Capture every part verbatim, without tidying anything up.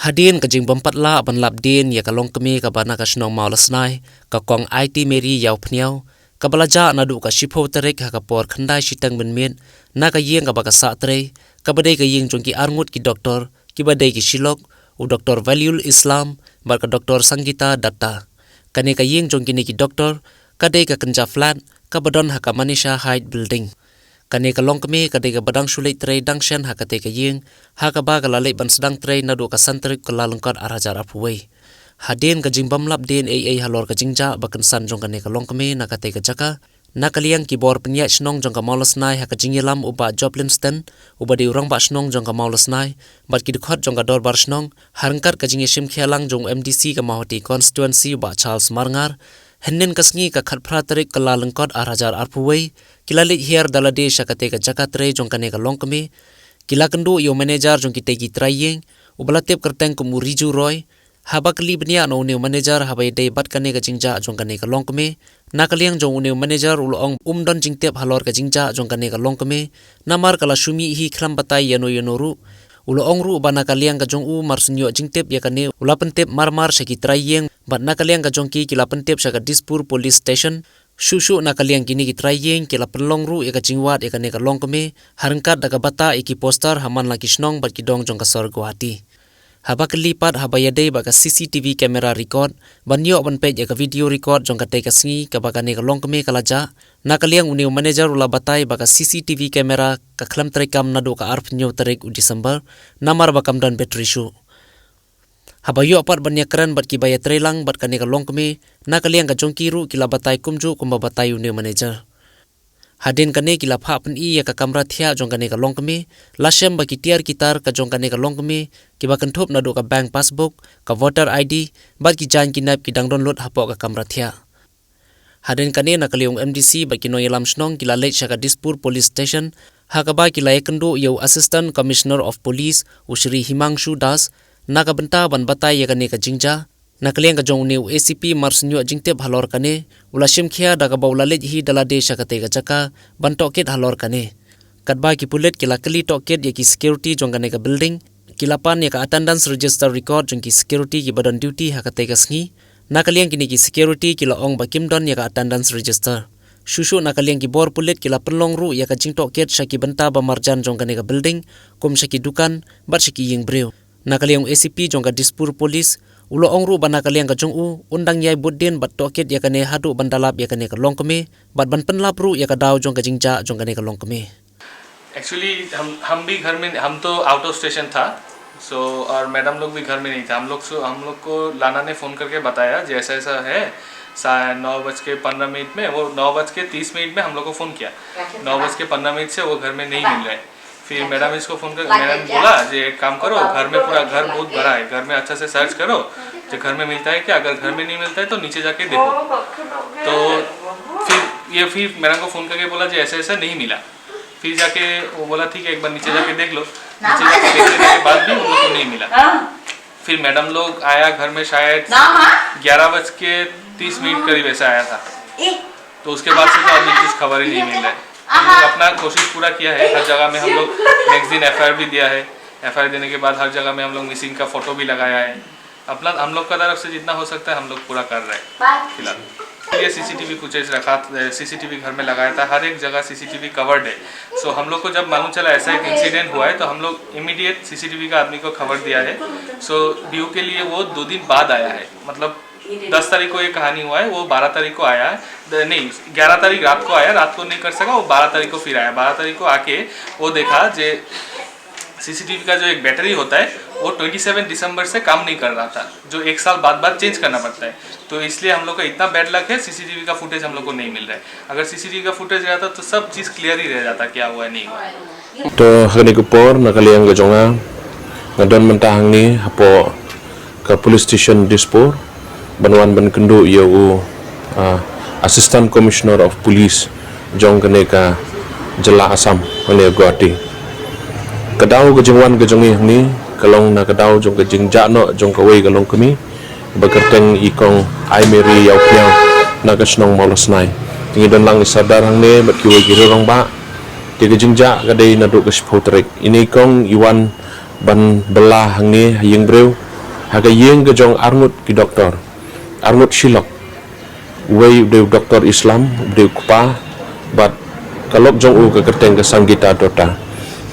Hadien ka jingbym pat lah ban lap dien ïa ka longkmie kaba na ka shnong Mawlasnai, ka Kong Aiti Mary Ïawphniaw, kaba la jah naduh ka shiphew tarik ha ka por khyndai shiteng mynmiet, na ka ïing kaba ka sah trei, kaba dei ka ïing jong ki arngut ki doktor, kiba dei ki shilok, u Doktor Waliul Islam bad ka Doktor Sangeeta Dutta. Kane ka ïing jong kine ki doktor ka dei ka kynja flat kaba don ha ka Manisha Heights Building. Kane ka longkmie ka dei kaba dang shu leit trei dang shen ha katei ka ïing, ha kaba ka la leit ban sdang trei naduh ka san tarik Kyllalyngkot ar hajar arphew wei. Hadien ka jingbym lap dien ei ei halor ka jingjah ba kynsan jong kane ka longkmie na katei ka jaka, na ka liang ki bor pynïaid shnong jong ka Mawlasnai ha ka jingïalam u Bah Job Linston, uba dei u rangbah shnong jong ka Mawlasnai, bad ki dkhot jong ka dorbar shnong, ha ryngkat ka jingïashim khia lang jong u M D C ka Mawhati constituency u Bah Charles Marngar, hynnin ka sngi ka khatphra tarik Kyllalyngkot ar hajar arphew wei, ki la leit hiar da lade sha katei ka jaka trei jong kane ka longkmie, ki la kynduh ïa u manager jong kitei ki trai ïing, uba la tip kyrteng kum u Riju Roy, haba kylli bniah na une u manager haba ïadei bad kane ka jingjah jong kane ka longkmie, na ka liang jong une u manager u la ong um don jingtip halor ka jingjah jong kane ka longkmie, namar ka la shu mih hi khlem batai ïano ïano ruh. U la ong ruh ba na ka liang ka jong u mar shu ïoh jingtip ïa kane u la pyntip mar mar sha ki trai ïing, bad na ka liang ka jong ki ki la pyntip sha ka Dispur Police Station. Shuh shuh na ka liang kine ki trai ïing ki la pynlong ruh ïa ka jingwad ïa kane ka longkmie, ha ryngkat da ka bata ïa ki poster ha man la ki shnong bad ki dong jong ka sor Guwahati. Haba kylli pat haba ïadei bad ka C C T V camera record, ban ïoh ban peit ïa ka video record jong katei ka sngi kaba kane ka longkmie ka la jah, na ka liang une u manager u la batai ba ka C C T V camera ka khlem treikam naduh ka arphew hynñiew tarik u December, namar ba kam don battery shuh. Haba ïoh pat ban ïakren bad kiba ïatrei lang bad kane ka longkmie, na ka liang ka jong ki ruh ki la batai kumjuh kumba batai une u manager. Hadien kane ki la phah pyni ïa ka kamra thiah jong kane ka longkmie, la shem ba ki tiar ki tar ka jong kane ka longkmie, kiba kynthup naduh ka bank passbook, ka voter I D, bad ki jaiñ ki nep ki dang don lut hapoh ka kamra thiah. Hadien kane na ka liang u M D C bad ki nongïalam shnong ki la leit sha ka Dispur Police Station, ha kaba ki la ïakynduh ïa u Assistant Commissioner of Police, u Shri Himangshu Das, na ka bynta ban batai ïa kane ka jingjah. Na ka liang ka jong une u A C P mar shu ïoh jingtip halor kane, u la shim khia da kaba u la leit hi da lade sha katei ka jaka, ban tohkit halor kane. Katba ki pulit ki la kylli tohkit ïa ki security jong kane ka building, ki la pan ïa ka attendance register record jong ki security kiba don duty ha katei ka sngi. Na ka liang kine ki security ki la ong ba kim don ïa ka attendance register. Shuh shuh na ka liang ki bor pulit ki la pynlong ruh ïa ka jingtohkit sha ki bynta ba marjan jong kane ka building, kum sha ki dukan, bad sha ki ïing briew. Na ka liang u A C P jong ka Dispur Police, u la ong ruh ba na ka liang ka jong u, un dang ïai bud dien bad tohkit ïa kane haduh ban da lap ïa kane ka longkmie, bad ban pynlap ruh ïa ka daw jong ka jingjah jong kane ka longkmie. एक्चुअली हम हम भी घर में, हम तो आउट ऑफ स्टेशन था। सो और मैडम लोग भी घर में नहीं था। हम लोग सो हम लोग को लाना ने फ़ोन करके बताया, जैसा ऐसा है, सा नौ बज के पन्द्रह मिनट में, वो नौ बज के तीस मिनट में हम लोग को फ़ोन किया। नौ बज के पन्द्रह मिनट से वो घर में नहीं मिल रहे। फिर मैडम इसको फ़ोन कर, मैडम बोला, "जे एक काम करो, घर में पूरा, घर बहुत बड़ा है, घर में अच्छा से सर्च करो, जो घर में मिलता है क्या, अगर घर में नहीं मिलता है तो नीचे जाके देखो।" तो फिर ये फिर मैडम को फ़ोन करके बोला, "जे ऐसा ऐसा नहीं मिला।" फिर जाके वो बोला, "ठीक है, एक बार नीचे जाके देख लो।" नीचे जाके देखने के बाद भी उन लोग को नहीं मिला। फिर मैडम लोग आया घर में शायद ग्यारह बज के तीस मिनट करीब ऐसा आया था। तो उसके बाद से तो अभी कुछ खबर ही नहीं मिल रहा है। हम लोग अपना कोशिश पूरा किया है, हर जगह में हम लोग नेक्स्ट दिन एफआईआर भी दिया है। एफआईआर देने के बाद हर जगह में हम लोग मिसिंग का फोटो भी लगाया है। अपना, हम लोग का तरफ से जितना हो सकता है हम लोग पूरा कर रहे हैं। फिलहाल ये सीसीटीवी फुटेज रखा, सीसीटीवी घर में लगाया था, हर एक जगह सीसीटीवी कवर्ड है। सो हम लोग को जब मालूम चला ऐसा एक इंसिडेंट हुआ है, तो हम लोग इमीडिएट सीसीटीवी का आदमी को खबर दिया है। सो ड्यू के लिए वो दो दिन बाद आया है, मतलब दस तारीख को ये कहानी हुआ है, वो बारह तारीख को आया है। द- नहीं, ग्यारह तारीख रात को आया, रात को नहीं कर सका, वो बारह तारीख को फिर आया। बारह तारीख को आके वो देखा जे सीसीटीवी का जो एक बैटरी होता है, वो ट्वेंटी सेवन दिसंबर से काम नहीं कर रहा था, जो एक साल बाद बाद चेंज करना पड़ता है। तो इसलिए हम लोग का इतना बैड लक है, सीसीटीवी का फुटेज हम लोग को नहीं मिल रहा है। अगर सीसीटीवी का फुटेज रहता तो सब चीज़ क्लियर ही रह जाता, क्या हुआ है, नहीं हुआ है। To ha kane ka por na ka liang ka jong nga, nga don mynta hangne hapoh ka police station Dispur, ban wan ban kynduh ïa u, ah, Assistant Commissioner of Police jong kane ka jylla Assam, hangne Guwahati. Ka daw ka jingwan ka jong ngi hangne ka long na ka daw jong ka jingjah noh jong kawei ka longkmie ba kyrteng i Kong Aimary Ïawphniaw na ka shnong Mawlasnai. Te ngi don lang i Sordar hangne bad kiwei ki rangbah. Te ka jingjah ka dei naduh ka shiphew tarik. Ine i Kong i wan ban bylla hangne ha ïing briew, ha ka ïing ka jong arngut ki doktor, arngut shilok. Uwei u dei u doktor Islam, u dei u kpa, bad ka lok jong u ka kyrteng ka Sangeeta Dutta.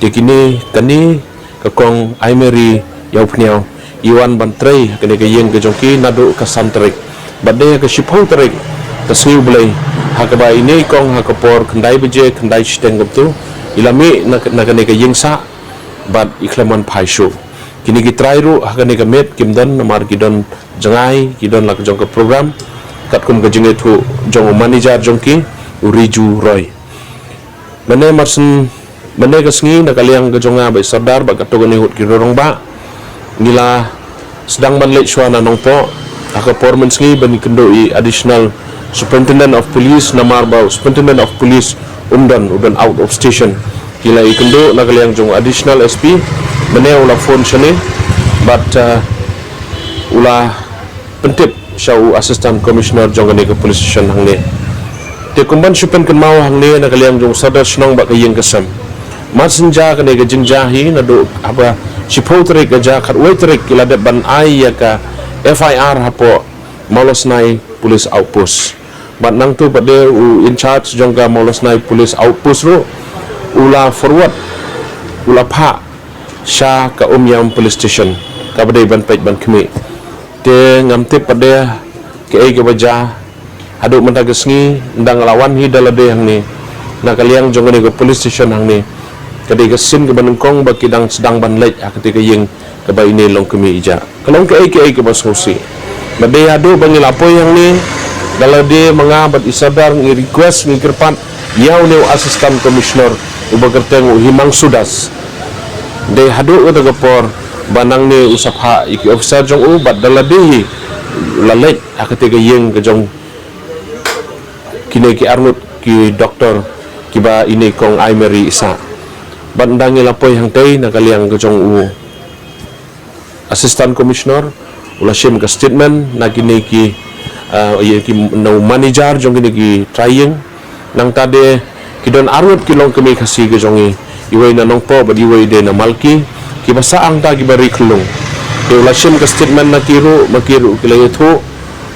Te kine, kane ka kong Aimary Ïawphniaw i wan ban trei ha kane ka ïing ka jong ki naduh ka san tarik. Bad dei ha ka shiphew tarik ka sngi U Blei, ha kaba ine i kong ha ka por khyndai baje, khyndai shiteng kumtu, i la mih na, na kane ka ïing sah bad i khlem wan phai shuh. Kine ki trai ruh ha kane ka miet kim don namar ki don jngai, ki don la ka jong ka program, katkum ka jingïathuh jong u manager jong ki, u Riju Roy. Mane mar syn, mane ka sngi na ka liang ka jong nga bad i Sordar bad katto katne ngut ki rangbah, ngi la sdang ban leit shuwa na Nongpoh ha ka por mynsngi ban ïakynduh ïa i Additional Superintendent of Police namar ba u Superintendent of Police um don, u don out of station. Ngi la ïakynduh na ka liang jong u Additional S P, mane u la phone shane bad, uh, u la pyntip sha u Assistant Commissioner jong kane ka police station hangne. Te kumban shu pynkynmaw hangne na ka liang jong u Sordar Shnong bad ka ïing ka sem, mar syn jia kane ka jingjia hi naduh haba shiphew tarik ka jia, khatwei tarik ki la dep ban ai ïa ka F I R hapoh Mawlasnai Police Outpost. Bad nangtu pat de u in charge jong ka Mawlasnai Police Outpost ruh u la forward, u la phah sha ka Umiam Police Station kaba dei ban peit ban khmih. Te ngam tip pat de kaei kaba jia haduh mynta ka sngi, ynda nga la wan hi da lade hangne na ka liang jong kane ka police station hangne, ka dei ka sien kaba nyngkong ba ki dang sdang ban leit ha kata ka ïing kaba ine i longkmie i jia. Ka long kaei kaei kaba sngewsih. Bad dei haduh ba ngi la poi hangne da lade ma nga bad i Sordar, ngi request, ngi kyrpad ïa une u Assistant Commissioner uba kyrteng u Himangshu Das. Dei haduh kata ka por ba nangne u sa phah ïa ki officer jong u bad da lade hi u la leit ha kata ka ïing ka jong kine ki arngut ki doktor kiba ine i kong Aimary i sah. Bad ynda ngi la poi hangtei na ka liang ka jong u Assistant Commissioner, u la shim ka statement na kine ki, ah, ïa ki, na u manager jong kine ki trai ïing. Nangta de ki don arngut ki longkmie Khasi ka jong ngi, iwei na Nongpoh bad iwei de na Malki, kiba sah hangta kiba ri khyllung. Te u la shim ka statement na ki ruh, ma ki ruh ki la ïathuh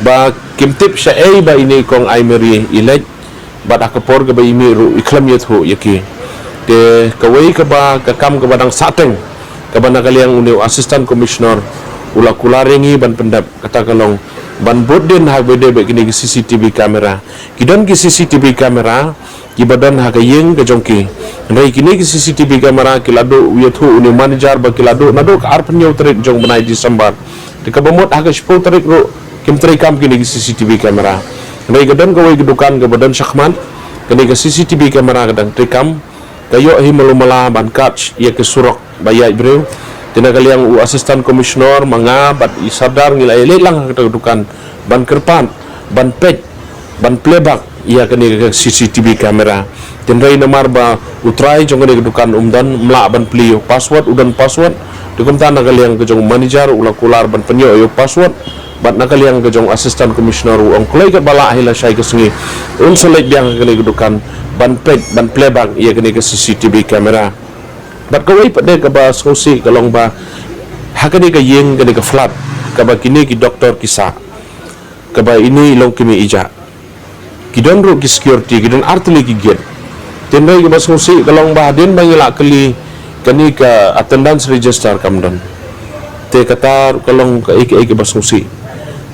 ba kim tip shaei ba ine i kong Aimary i leit, bad ha ka por kaba i mih ruh i khlem ïathuh ïa ki. Te kawei kaba, ka kam kaba dang sahteng kaba na ka liang une u Assistant Commissioner u la kular ïa ngi ban pyndep, kata ka long ban bud dien ha kaba ïadei bad kine ki C C T V camera. Ki don ki C C T V camera kiba don ha ka ïing ka jong ki. Hynrei kine ki C C T V camera ki la duh, u ïathuh une u manager ba ki la duh naduh ka arphew hynñiew tarik jong u bnai December. Te kaba mut ha ka shiphew tarik ruh kim treikam kine ki C C T V camera. Hynrei ka don kawei ka dukan kaba don shakhmat, kane ka C C T V camera ka dang treikam, ka ïoh hi malu mala ban catch ïa ka surok ba ïaid briew. Te na ka liang u Assistant Commissioner, ma nga bad i Sordar ngi la ïaleit lang ha kata ka dukan ban kyrpad, ban peit, ban plie bak ïa kane ka C C T V camera. Te hynrei namar ba u trai jong kane ka dukan um don, um lah ban plie ïa u password, u don password. Te kumta na ka liang ka jong u manager u la kular ban pynïoh ïa u password. Bad na ka liang ka jong u Assistant Commissioner u ong kloi katba lah hi lashai ka sngi un sa leit biang ha kane ka dukan ban peit, ban plie bak ïa kane ka C C T V camera. Bad kawei pat de kaba sngewsih ka long ba ha kane ka ïing, kane ka flat kaba kine ki doktor ki sah, kaba ine i longkmie i jia, ki don ruh ki security, ki don artylli ki gate. Te hynrei kaba sngewsih ka long ba hadien ba ngi la kylli, kane ka attendance register kam don. Te kata ruh ka long kaei kaei kaba sngewsih.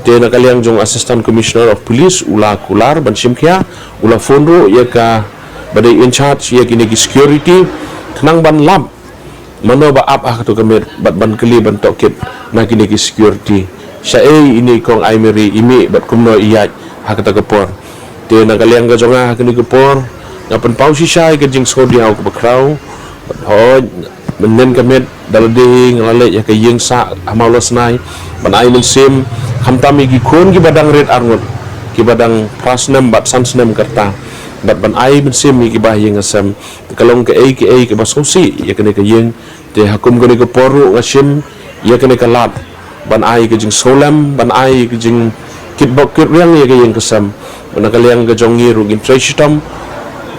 Te na ka liang jong u Assistant Commissioner of Police u la kular ban shim khia, u la phone ruh ïa kaba dei in charge ïa kine ki security khnang ban lap mano ba ap ha kato ka miet bad ban kylli ban tohkit na kine ki security shaei ine i kong Aimary i mih bad kumno i ïaid ha kata ka por. Te na ka liang ka jong nga ha kane ka por nga pynpaw shisha ïa ka jingsngewdiaw kaba khraw. Bad hooid, mynnin ka miet da lade hi nga la leit ha ka ïing sah ha Mawlasnai ban ai mynsiem, khamtam ïa ki khun kiba dang rit arngut, kiba dang phra snem bad san snem ka rta, bad ban ai mynsiem ïa kiba ha ïing ha sem. Ka long kaei kaei kaba sngewsih ïa kane ka ïing. Te ha kum kane ka por ruh nga shim ïa kane ka lad ban ai ka jingsngewlem, ban ai ka jingkitbok kitriang ïa ka ïing ka sem. Bad na ka liang ka jong ngi ruh ngin trei shitom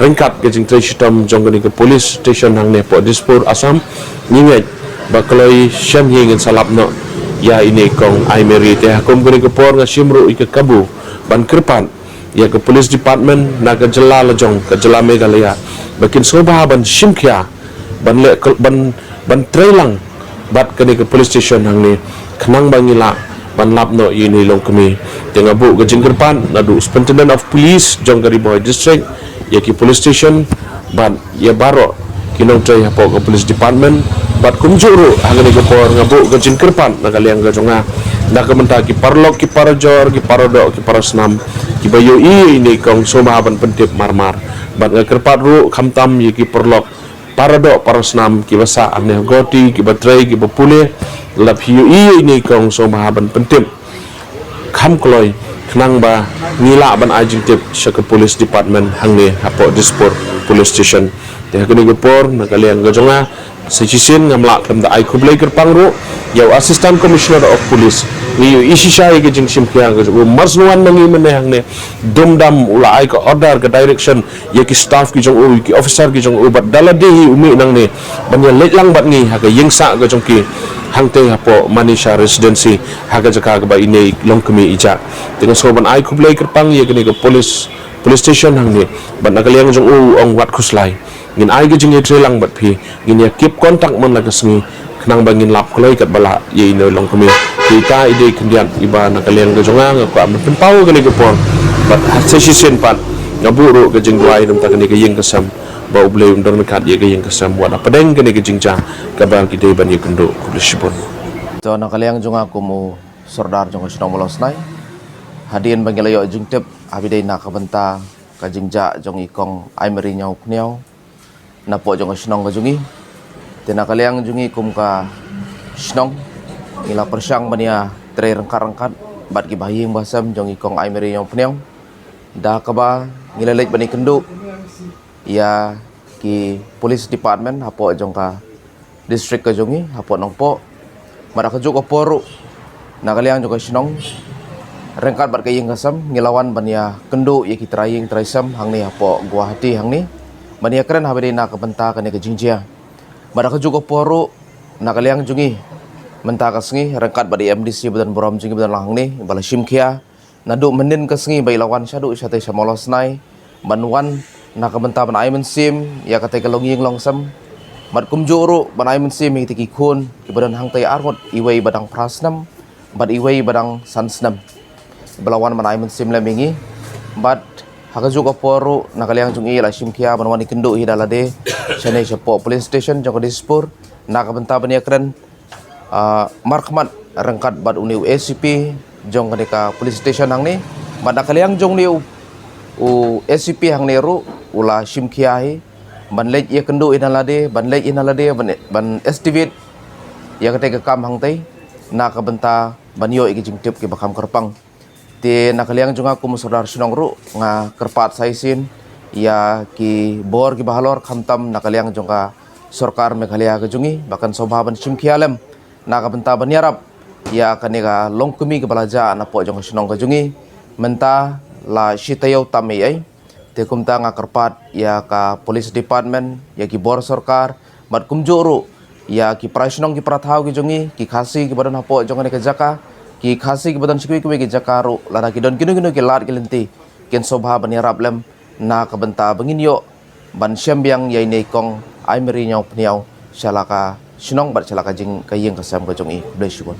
ryngkat ka jingtrei shitom jong kane ka police station hangne hapoh Dispur, Assam. Ngi ngeit ba kloi shen hi ngin sa lap noh ïa ine i kong Aimeri. Te ha kum kane ka por nga shim ruh ïa ka kabu ban kyrpad ïa ka police department na ka jylla lajong, ka jylla Meghalaya, ba kin sngewbha ban shim khia, ban leh, ban, ban trei lang bad kane ka police station hangne, khnang ba ngi lah ban lap noh ïa ine i longkmie. Te nga buh ka jingkyrpad naduh Superintendent of Police jong ka Ri Bhoi District, ïa ki police station, bad ïa baroh ki nongtrei hapoh ka police department, bad kumjuh ruh ha kane ka por nga buh ka jingkyrpad na ka liang ka jong nga na ka bynta ki paralok, ki parajor, ki paradoh, ki parasnam, kiba ïohi ïa ine i kong, sngewbha ban pyntip marmar. Bad nga kyrpad ruh khamtam ïa ki paralok, paradoh, parasnam, kiba sah hangne ha Guwahati, kiba trei, kiba pule, lada phi ïohi ïa ine i kong, sngewbha ban pyntip kham kloi, khnang ba ngi lah ban ai jingtip sha ka police department hangne hapoh Dispur police station. Te ha kane ka por na ka liang ka jong nga, sa shisien ngam lah khlem da ai khublei kyrpang ruh ïa u Assistant Commissioner of Police. Ngi ïohi shisha ïa ka jingshim khia ka jong u, mar shu wan ma ngi mynne hangne, dum dam u la ai ka order, ka direction ïa ki staff ki jong u, ki officer ki jong u, bad da lade hi u mih nangne ban ïa leit lang bad ngi ha ka ïingsah ka jong ki hangtei hapoh Manisha Residency, ha ka jaka kaba ine i longkmie i jah. Te nga sngew ban ai khublei kyrpang ïa kane ka police, police station hangne, bad na ka liang jong u, u ong wat khuslai, ngin ai ka jingïatreilang bad phi, ngin ïa keep contact man la ka sngi, khnang ba ngin lap kloi katba lah ïa ine i longkmie. Te ita i dei khyndiat iba na ka liang ka jong nga nga kwah ban pynpaw kane ka por, bad ha sa shisien pat nga buh ruh ka jingduwai na ka bynta kane ka ïing ka sem, ba U Blei un don ryngkat ïa ka ïing ka sem wat hapdeng kane ka jingjia kaba ngi dei ban ïakynduh. Khublei shibun. To na ka liang jong nga kum u Sordar jong ka shnong Mawlawsnai, hadien ba ngi la ïoh jingtip haba ïadei na ka bynta ka jingjia jong i kong Aimeri Ñiawphniaw napoh jong ka shnong ka jong ngi. Te na ka liang jong ngi kum ka shnong, ngi la pyrshang ban ïatrei ryngkat ryngkat bad ki bahaïing bahasem jong i kong Aimeri Ñiawphniaw, da kaba ngi la leit ban ïakynduh ïa ki police department hapoh jong ka district ka jong ngi hapoh Nongpoh. Bad ha kajuh ka por ruh na ka liang jong ka shnong ryngkat bad ka ïing ka sem ngi la wan ban ïakynduh ïa ki trai ïing trai sem hangne hapoh Guwahati hangne, ban ïakren haba ïadei na ka bynta kane ka jingjia. Bad ha kajuh ka por ruh na ka liang jong ngi mynta ka sngi ryngkat bad i M D C ba don burom jong ngi ba don lang hangne, ba la shim khia naduh mynhynnin ka sngi ba i la wan shaduh shatei sha Mawlawsnai, ban wan na ka bynta ban ai mynsiem ïa katei ka longïing longsem, bad kumjuh ruh ban ai mynsiem ïa kitei ki khun kiba don hangtei arngut, iwei ba dang phra snem bad iwei ba dang san snem, ba la wan ban ai mynsiem lem ïa ngi. Bad ha kajuh ka por ruh na ka liang jong ngi la shim khia ban wan ïakynduh hi da lade shane shapoh police station jong ka Dispur na ka bynta ban ïakren ah, markhmat ryngkat bad une u A C P jong kane ka police station hangne. Bad na ka liang jong une u, u A C P hangne ruh u la shim khia hi ban leit ïakynduh ïa na lade, ban leit ïa na lade, ban, ban estimate ïa katei ka kam hangtei na ka bynta ban ïoh ïa ki jingtip kiba kham kyrpang. Te na ka liang jong nga kum u Sordar shnong ruh nga kyrpad sa shisien ïa ki bor kiba halor, khamtam na ka liang jong ka sorkar Meghalaya ka jong ngi, ba kan sngewbha ban shim khia lem na ka bynta ban ïarap ïa kane ka longkmie kaba la jah napoh jong ka shnong ka jong ngi. Mynta la shi taïew tam ei ei. Te kumta nga kyrpad ïa ka police department, ïa ki bor sorkar, bad kumjuh ruh ïa ki para shnong, ki para thaw ki jong ngi, ki Khasi kiba don hapoh jong kane ka jaka, ki Khasi kiba don sha kiwei kiwei ki jaka ruh, lada ki don kino kino ki lad ki lynti, kin sngewbha ban ïarap lem na ka bynta ba ngin ïoh ban shem biang ïa ine i kong Aimeri Ñiawphniaw sha la ka shnong bad sha la ka jing, ka ïing ka sem ka jong i. Khublei shibun.